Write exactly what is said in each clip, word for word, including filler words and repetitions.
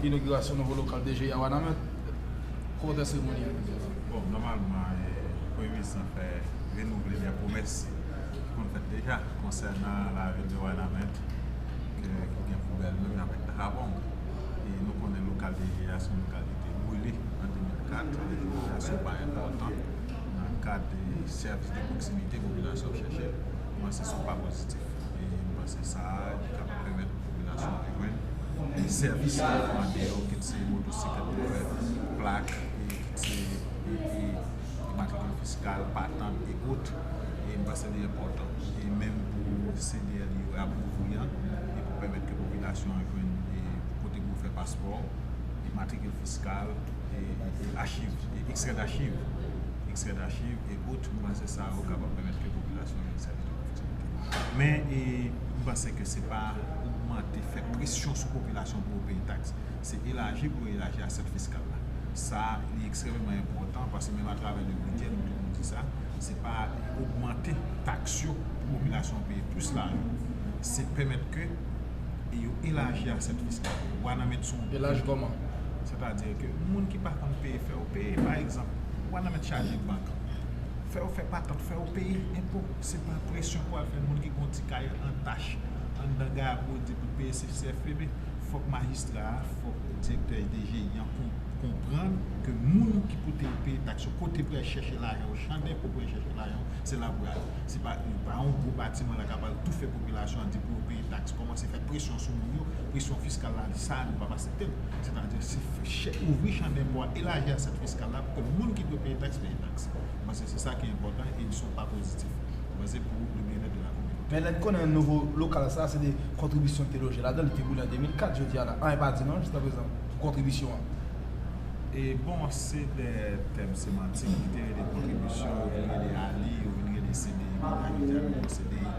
Inogirasyon nouvo lokal D G I a Wanament. Kòmantè seremoni an. Bon, nòmalman, eh, Premye Minis lan fè renouvle de pwomès ki konn fèt deja konsènan lavil de Wanament, ke, ki gen pou bèl menm avèk Dahab Aung. E nou konnen lokal D G I a se yon lokal ki te brile an de mil kat, e jodi a se yon bagay enpòtan nan kad de sèvis de pwoksimite popilasyon ap chèche. Mwen panse se yon pa pozitif. E mwen panse sa, li kapab pèmèt popilasyon an jwenn sèvis yo an deyò, kit se motosiklèt pou fè plak, e kit se e, e, matrikil fiskal, patant e ot. E m panse li enpòtan. E menm pou C D L yo ap ouvri an, e pou pèmèt ke popilasyon an jwenn e kote pou fè paspò, e matrikil fiskal, e, e achiv, e ekstrè dachiv. Ekstrè dachiv e ot, m panse sa yo kapab pèmèt ke popilasyon an jwenn sèvis de pwoksimite. Men, e, m panse ke se pa ogmante, fè presyon sou popilasyon pou yo peye taks. Se elaji pou yo elaji asyèt fiskal la. Sa, li ekstrèmeman enpòtan, paske menm atravè le bidjè, nou toujou di sa, se pa ogmante taks yo pou popilasyon an peye plis lajan. Se pèmèt ke yo elaji asyèt fiskal. Wanament se yon... Elaji kòman? Sètadi ke moun ki pa konn peye, fè yo peye. Pa egzanp, Wanament chaje bank. Fè yo fè patant, fè yo peye enpo. Se pa presyon pou al fè moun ki gon ti kay an tach anndan Gaya pou yo di pou peye C C F P B. Fòk majistra a, fòk direktè D G I an kon- konprann ke moun ki pou te peye taks yo, kote pou y al chèche lajan yo, chan denpo pou y al chèche lajan yo, se la pou y ale. Se pa, pa yon gwo batiman la k ap al toufe popilasyon an, di pou yo peye taks, kòmanse fè presyon sou moun yo, presyon fiskal la, sa nou p ap aksepte l. Sètadi, se fè chè- ouvri chan denpo a, elaji asyèt fiskal la pou ke moun ki dwe peye taks, peye taks. Mwen panse se sa ki enpòtan e li se yon pa pozitif. Mwen panse pou le byenèt de la kominote. Men lè n konnen nouvo lokal sa, se de kontribisyon ki te loje ladan l, li te boule an de mil kat, jodi a la, anyen pa di non, jiskaprezan, pou kontribisyon an. E bon, se de tèm semantik ki te rele kontribisyon, yo vin rele ali, yo vin rele C D I, kounye a jodi a nou gon C D I.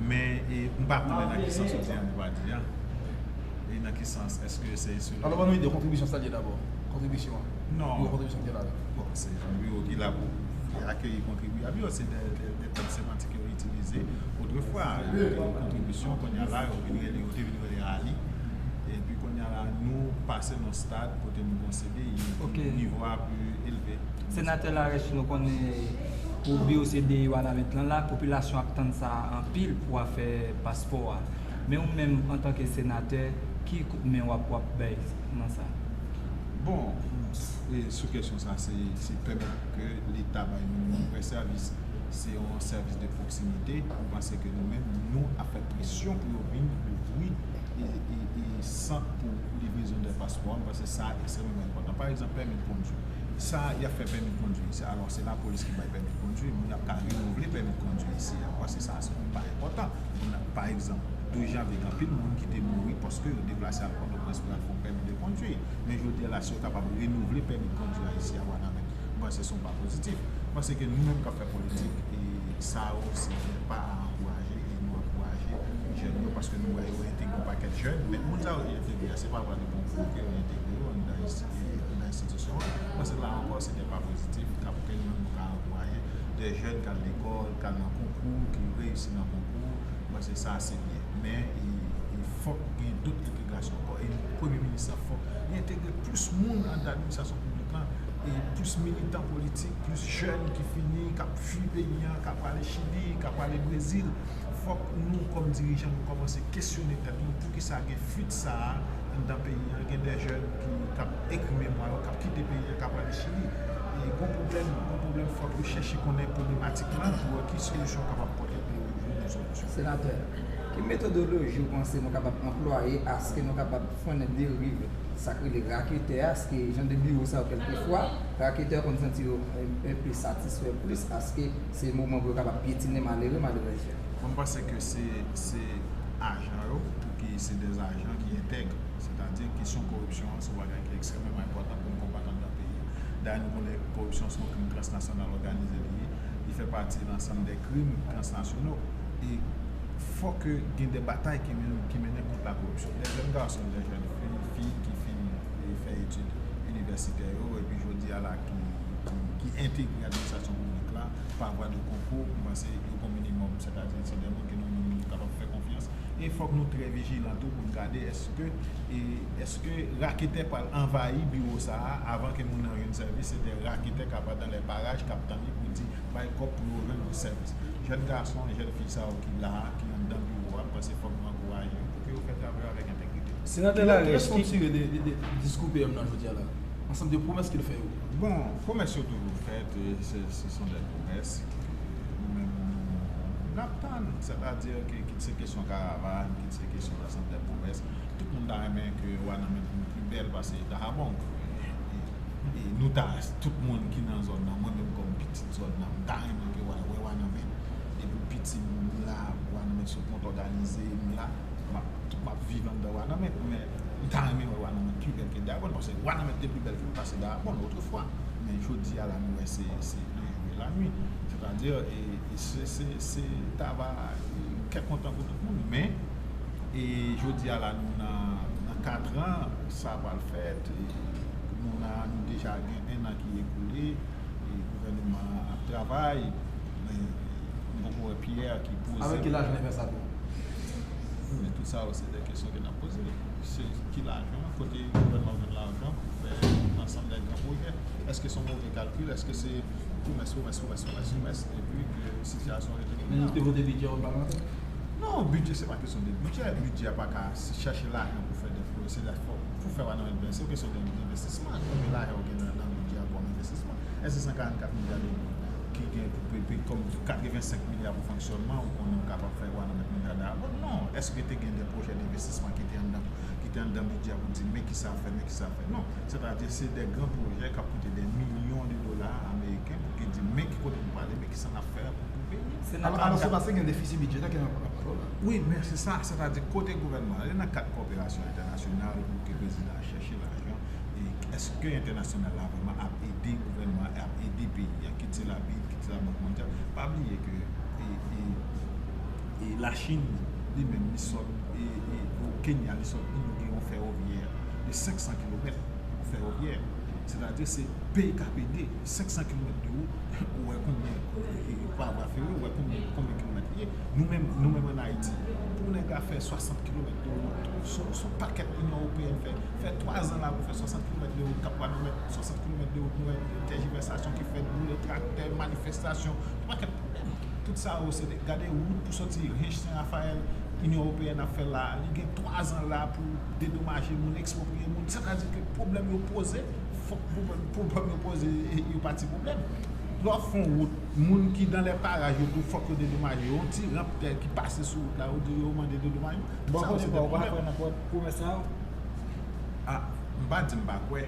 Men, e, m pa konnen nan ki sans ou di an, nou pa di an. E nan ki sans, èske se sou... Alò, ban nou ide, kontribisyon sa l ye dabò? Kontribisyon an. Non. Yo kontribisyon ki te la. Bon, se yon biwo ki la pou akeyi kontribyab yo, se de, de, de tèm semantik yo itilize otrefwa. Yo te rele kontribisyon, kounye a la, yo vin rele, yo te vin rele ali. Epi kounye a la, nou pase nan stad kote nou gon C D I, nivo a pi elve. Senatè Larèche, nou konnen pou biwo C D I Wanament lan la, popilasyon ap tann sa anpil pou afè paspò a. Men ou menm, antanke senatè, ki kout men w ap, w ap bay nan sa? Bon, e sou kesyon sa, se, se pèmèt ke Leta bay moun yon vrè sèvis. Se yon sèvis de pwoksimite. Mwen panse ke nou menm, nou ap fè presyon pou yo vin ouvri e, e, e sant pou livrezon de paspò. Mwen panse sa ekstrèmeman enpòtan. Pa egzanp, pèmi de kondwi. Sa y ap fè pèmi de kondwi, se, alò, se lapolis ki bay pèmi de kondwi, moun ap ka renouvle pèmi de kondwi isi a. Mwen panse sa, se yon pa enpòtan. Moun ap, pa egzanp, douz janvye, gen anpil moun ki te mouri paske yo deplase al Pòtoprens pou y al fè yon pèmi de kondwi. Men jodi a la, si yo kapab renouvle pèmi de kondwi a isi a Wanament, mwen panse se yon pa pozitif. Mwen panse ke nou menm k ap fè politik, e sa yo se de pa a ankouraje, e nou ankouraje jèn yo, paske nou wè yo entegre yon pakèt jèn, men moun sa yo ki entegre a, se pa vwa de konkou ke yo entegre yo anndan ensti-, anndan enstitisyon an. Mwen panse la ankò, se de pa pozitif, k ap, ke nou menm nou ka ankouraje de jèn k al lekòl, k al nan konkou, ki reyisi nan konkou. Mwen panse sa se byen. Men, e, e fòk gen dòt entegrasyon ankò. E Premye Minis lan, fòk li entegre plis moun anndan administrasyon piblik lan, e plis militan politik, plis jèn ki fini, k ap fui peyi an, k ap prale Chili, k ap prale Brezil. Fòk nou, kòm dirijan, nou kòmanse kesyone tèt nou, poukisa gen fuit sa a anndan peyi an, gen de jèn ki, k ap ekri memwa yo, k ap kite peyi an, k ap prale Chili. E gon pwoblèm, gon pwoblèm, fòk yo chèche konnen pwoblematik lan pou wè ki solisyon kapab pote pou yo jwenn yon solisyon. Senatè, ki metodoloji w panse nou kapab anplwaye aske nou kapab frennen deriv sa k rele raketè a, aske jan de biwo sa yo kèlkefwa, raketè yo konn santi yo en, en pe satisfè plis, aske se moman pou yo kapab pyetinen malere, malerèz yo? Mwen, m panse ke se, se ajan yo, pou ki se de ajan ki entèg. Sètadi, kesyon koripsyon an, se yon bagay ki ekstrèmeman enpòtan pou n konbat anndan peyi a. Dayè, nou konnen koripsyon se yon krim transnasyonal òganize li ye. Li fè pati nan ansanm de krim transnasyonal. E fòk gen de batay ki mennen, ki mennen kont la koripsyon. De jèn gason, de jèn fi, fi ki fin, e, fè etid inivèsitè yo, epi jodi a la ki, ki, ki entegre administrasyon piblik la pa vwa de konkou, m panse yo gon minimòm, sètadi se de moun ke nou menm nou kapab fè konfyans, E fòk nou trè vijilan tou pou n gade èske, e, èske raketè pral anvayi biwo sa a avan ke moun nan jwenn sèvis, se de raketè k ap dans les parages k ap tann li pou di bay kòb pou yo jwenn yon sèvis. Jèn gason, jèn fi sa yo ki la a, ki anndan biwo a, m panse fòk nou ankouraje yo pou ke yo fè travay yo avèk entegrite. Senatè Larèche, ki leson w tire de, de, de diskou P M nan jodi a la? Ansanm de pwomès ke l fè yo. Bon, pwomès yo toujou fèt, e se, se sont des promesses. Nou menm, nou, n ap tann. Sètadi ke kit se kesyon karavàn, kit se kesyon ansanm de pwomès, tout moun ta renmen ke Wanament vin pi bèl pase Dahab. E, e, e nou ta, tout moun ki nan zòn nan, mwen menm kòm pitit zòn nan, m ta renmen ke Wa-, wè Wanament. Depi piti m la, Wanament sou pon òganize, m la, m ap, m ap viv anndan Wanament, men m ta renmen wè Wanament pi bèl ke Dahab, paske Wanament te pi bèl ke pase Dahab otrefwa. Men jodi a la, nou wè se, se le jour et la nuit. Sètadi, e, e se, se, se, ta va, e, kè kontan pou tout moun, men, e jodi a la, nou nan, nan katran, sa pral fèt, e nou nan, nou deja gen en an ki ekoule, e gouvènman an ap travay, men m poko wè Pierre ki poze. Avèk ki lajan yo fè sa tou? Men tout sa yo, se de kesyon ke n ap poze. Se ki lajan, kote gouvènman jwenn lajan pou fè ansanm de gran pwojè? Èske se yon move kalkil? Èske se pwomès, pwomès, pwomès, pwomès, pwomès, epi ke sitiyasyon rete Men nou te vote bidjè an palmantè? Non, bidjè se pa kesyon de bidjè. Bidjè a pa ka chèche lajan pou fè de pwojè. Se la fò, pou fè Wanament bèl, se yon kesyon de, de envestisman. Konbyen lajan ou gen nan, nan bidjè a kòm envestisman? Èske se san karannkat milya de goud ki gen pou peyi, kòm katrevensenk milya pou fonksyònman, ou konnen ou kapab fè Wanament milya Dahab? Non. Èske te gen de pwojè de envestisman ki te anndan, ki te anndan bidjè a pou di, men kisa ap fèt, men kisa ap fèt? Non. Sètadi, se de gran pwojè k ap koute de milyon de dola ameriken pou ki di, men ki kote nou prale, men kisa n ap fè pou, pou peyi. Alò, alò, se paske gen defisi bidjetè ke n ap pale la. Wi, men se sa, sètadi, kote gouvènman an, nan kad koperasyon entènasyonal, pou ke prezidan an chèche lajan, e èske entènasyonal la vrèman ap ede gouvènman an, ap ede peyi a, kit se la bid, kit se la Bank Mondyal, pa bliye ke, e, e, e Lachin, li menm, li sot, e, e, o Kenya, li sot inogire yon fèwovyè de senk san kilomèt, yon fèwovyè. Sètadi, se peyi k ap ede, senk san kilomèt de wout, ou wè konbyen, e, e, pa vwa fere, ou wè konbyen, konbyen kilomèt li ye. Nou menm, nou menm ann Ayiti, pou nèg la fè swasant kilomèt de wout, se, se yon pakèt Inyon Ewopeyèn fè, fè twa zan la pou fè swasant kilomèt de wout, k ap pral nan swasant kilomèt de wout, nou wè tèjivèsasyon ki fèt, boule traktè, manifestasyon, yon pakèt pwoblèm. Tout sa yo, se de, gade wout pou soti Hinche Sen Rafayèl, Inyon Ewopeyèn ap fè la, li gen twa zan la pou dedomaje moun, ekspwopriye moun. Sètadi ke pwoblèm yo poze, fòk pwoblèm, pwoblèm yo poze, e, yo pa ti pwoblèm. Lè w ap fè yon wout, moun ki dans les parages yo tou, fòk yo dedomaje yo. Yon ti ranp tè ki pase sou wout la, yo di yo mande dedomajman. Bon, sa yo se de pwoblèm. Ou pa kwè nan pwomès sa yo? A, m pa di m pa kwè.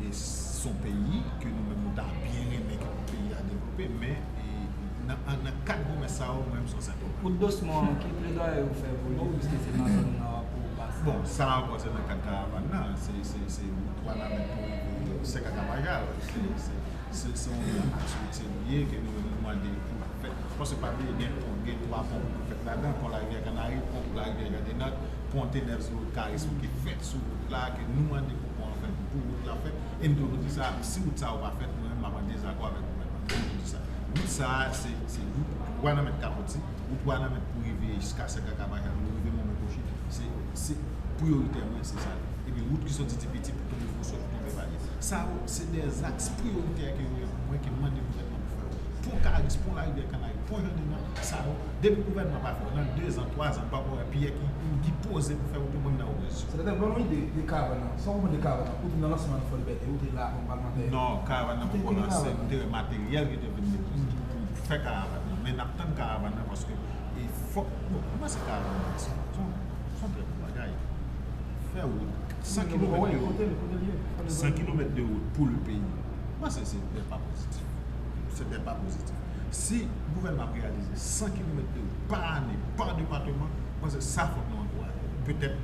E s on peyi ke nou menm nou ta byen renmen ke peyi a devlope, men, e, nan, an, nan kad pwomès sa yo, mwen, m se yon senpòm. Wout Dosmò an, ki pledwaye ou fè pou li, piske se nan zòn nan w ap pase? Bon, sa ankò, se nan kad karavàn nan. Se, se, se wout Wanament pou rive Sèka Kapajal. Se, se, se, se yon gran aks woutye li ye ke nou menm nou mande pou l fèt. Paske pa bliye, gen pon, gen twa pon pou fèt ladan, pon Larivyè Kanari, pon Larivyè Jadenòt, pon T nèf sou wout Karis ki fèt sou wout la, ke nou mande pou pon an fèt, pou wout la fèt. E m toujou di sa, si wout sa yo pa fèt, mwen menm m ap an dezakò avèk gouvènman. M toujou di sa. Wout sa a, se, se wout Wanament Kapoti, wout Wanament pou rive jiska Sèka Kapajal, pou rive Monmen Kochi. Se, se priyoritè mwen, se sa. Epi wout ki soti Ti Piti pou tonbe Boswè, pou tonbe Valye. Sa yo, se de zaks priyoritè ke yo ye pou mwen, ke m mande gouvènman pou fè yo. Pon Karis, pon Larivyè Kanari, pon Jadenòt, sa yo, depi gouvènman pa fè yo, nan de zan, twa zan, m pa kwè Pyè ki, ki poze pou fè wout yo, mwen m nan opozisyon. Senatè, ban nou ide de karavàn nan. Sa w konprann de karavàn nan? Ou te nan lansman nan Fò Libète, ou te la kòm palmantè. Non, karavàn nan poko lanse, m te wè materyèl ki te vin depoze pou fè karavàn nan. Men n ap tann karavàn nan paske e fòk, bon, mwen se karavàn nan, se yon, se yon trè bon bagay. Fè wout, san kilomèt de wout, san kilomèt de wout pou le peyi. Mwen se, se de pa pozitif. Se de pa pozitif. Si gouvènman ap reyalize san kilomèt de wout pa ane, pa depatman, mwen se sa fòk nou ankouraje. Petèt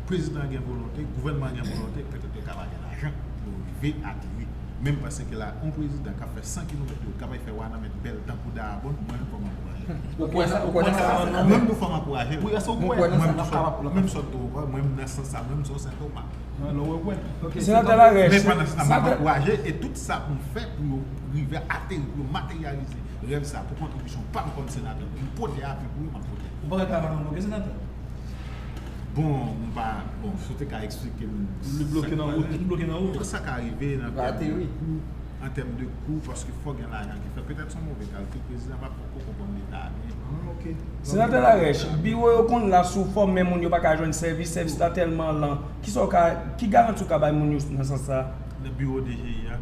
prezidan an gen volonte, gouvènman an gen volonte, petèt yo ka pa gen lajan pou yo rive ateri. Men m panse ke la, yon prezidan k ap fè san kilomèt de wout, k ap fè Wanament bèl tankou Dayabon, mwen menm fò m ankouraje l. Ou kwè sa, ou kwè nan sa? Mwen menm tou fò m ankouraje l. Wi, èske ou kwè? Mwen menm tou fò, mwen menm sòt tou, mwen menm nan sans sa, mwen menm se yon Sentomas. Lè w wè, ok. Senatè Larèche, men pandan se tan, m ap ankouraje e tout sa pou m fè pou yo rive ateri, pou yo materyalize rèv sa, pou kontribisyon pa m kòm senatè, pou m pote apui pou yo, m ap pote. Ou pa wè karavàn nan bloke, senatè? Bon, m pa, bon, si w te ka eksplike m. Li bloke nan wout, li bloke nan wout. Sa ka rive nan tèm de kou, an tèm de kou, paske fò gen lajan ki fè. Petèt se yon move kalkil, prezidan pa poko konprann leta a byen. Ah, ok. Senatè Larèche, biwo yo konn la sou fòm, men moun yo pa ka jwenn sèvis, sèvis la tèlman lan. Kisa w ka, ki garanti w ka bay moun yo nan sans sa? Nan biwo D G I a.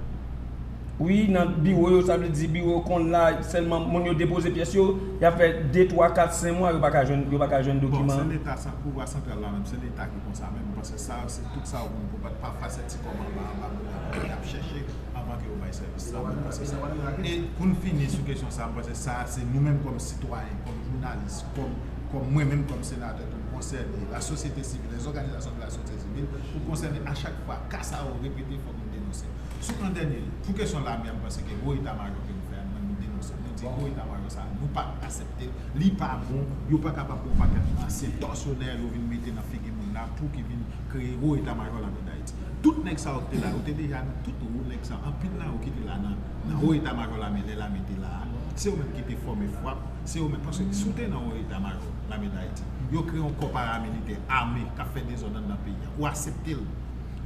Wi, nan biwo yo, sa vle di biwo yo konn la, sèlman moun yo depoze pyès yo, y ap fè de, twa, kat, senk mwa, yo pa ka jwenn, yo pa ka jwenn Bon, dokiman. Se leta, sa pouvwa santral la menm, se leta ki konsa menm, paske sa, se tout sa yo konn pou bat pa fè ti kòb anba, anba moun nan y ap chèche anvan ke yo bay sèvis sa, mwen panse sa. E pou n fini sou kesyon sa, mwen panse sa, se nou menm kòm sitwayen, kòm jounalis, kòm, kòm mwen menm kòm senatè tou, nou konsène, lasosyete sivil, lèzòganizasyon de lasosyete sivil, nou konsène a chak fwa ka sa yo repete, fòk nou denonse. Sou an dènye, pou kesyon lame a, mwen panse ke wo eta majò ke nou fè a, nou menm nou denonse. Nou di wo eta majò sa, nou pa aksepte l, li pa bon, yo pa kapab pran yon pakèt ansyen tòsyonè yo vin mete nan figi moun la pou ki vin kreye wo eta majò lame Dayiti. Tout nèg sa yo ki te la, yo te deja nan tout wo nèg sa, anpil nan yo ki te la nan, nan wo eta majò lame lè lame te la a, se yo menm ki te fòme fwap, se yo menm, paske si w te nan wo eta majò lame Dayiti, yo kreye yon kò paramilitè ame k ap fè dezòd anndan peyi a, ou aksepte l.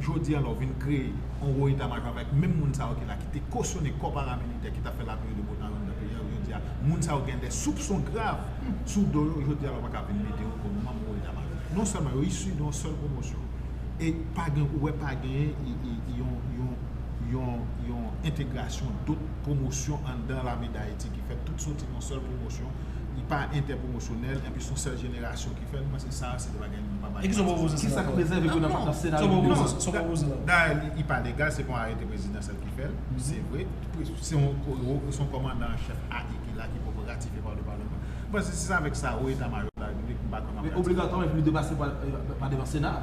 Jodi a la, w vin kreye yon wo eta majò avèk menm moun sa yo ki la, ki te kosyone kò paramilitè ki t ap fè lapli de botan anndan peyi a. Jodi a, moun sa yo gen de soupson grav sou do yo. Jodi a la, w pa ka vin mete yo kòm manm wo eta majò. Non sèlman yo isi de yon sèl pwomosyon, e pa gen, ou wè pa genyen i- i- i- yon, yon, yon, yon entegrasyon dòt pwomosyon anndan lame Dayiti ki fèt, tout soti nan yon sèl pwomosyon, li pa entèpwomosyonèl, epi se yon sèl jenerasyon ki fè l, mwen panse sa, se de bagay nou pa bay. E kisa w pwopoze Ki sa k senatè? prezève pou nan nan senaryo Sa w de pwopoze, sa w pwopoze la? Dayè, li, li pa legal, se pa yon arete prezidansyèl ki fè l, se vre. Se yon, se yon kòmandan an chèf A I ki la, ki poko ratifye pa le Parlement. Bon, se, se avèk sa, wo eta majò la Repiblik, m pa kwè m ap Men ratifye. obligatwa, epi li dwe pase pa, pa devan Sena.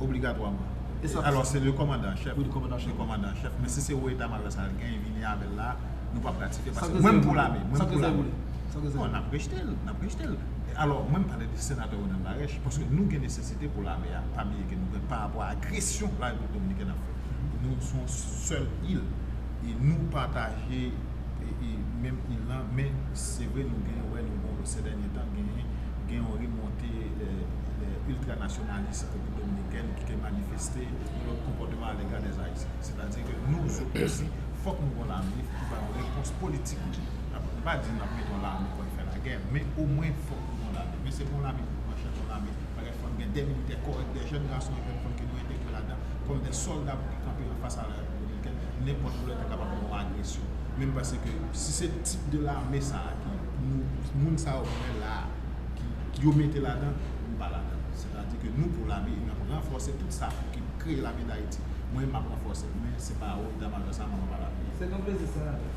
Obligatwaman. E sa- Alò, se le kòmandan an chèf. Wi, le kòmandan an chèf. Le kòmandan an chèf. Men si se wo eta majò sa l genyen vini avè l la, nou p ap ratifye. Sa Paske k mwen m rezève pou w li? lame. Mwen Sa m k pou rezève w lame. li? Sa k rezève Bon, w n li? Ap rejte l, n ap rejte l. Alò, mwen m pale de senatè Ronald Larèche, paske nou gen nesesite pou lame a, pa bliye ke nou gen pa rapò a agresyon Larepiblik Dominikèn ap fè. Nou se yon sèl il, e nou pataje e, e menm il lan, men se vre nou gen, wè nou bon, se dènye tan gen, gen yon remonte e, e, iltranasyonalis Repiblik Dominikèn ki te manifeste yon lòt konpòtman alega dèz Ayisyen. Sètadi ke nou, zòt osi, fòk nou gon lame ki ba yon repons politik. Nou pa di n ap mete yon lame pou al fè lagè, men omwen fòk nou gon lame. Men se pa yon lame ki pran chèf, yon lame, bagay fò n gen de militè kòrèk, de jèn gason e jèn fanm ke nou entegre ladan, kòm de sòlda pou ki kanpe anfas a Larepiblik Dominikèn, nenpòt lè ta kapab yon agresyon. Men m panse ke si se tip de lame sa a ki nou, moun sa yo wè la a, ki, ki yo mete ladan, nou pa ladan. Sètadi ke nou pou lame, e n ap ranfòse tout sa ki kreye lame Dayiti. Mwen, m ap ranfòse l, men se pa wo eta majò sa, mwen pa lame. Se yon plezi, senatè.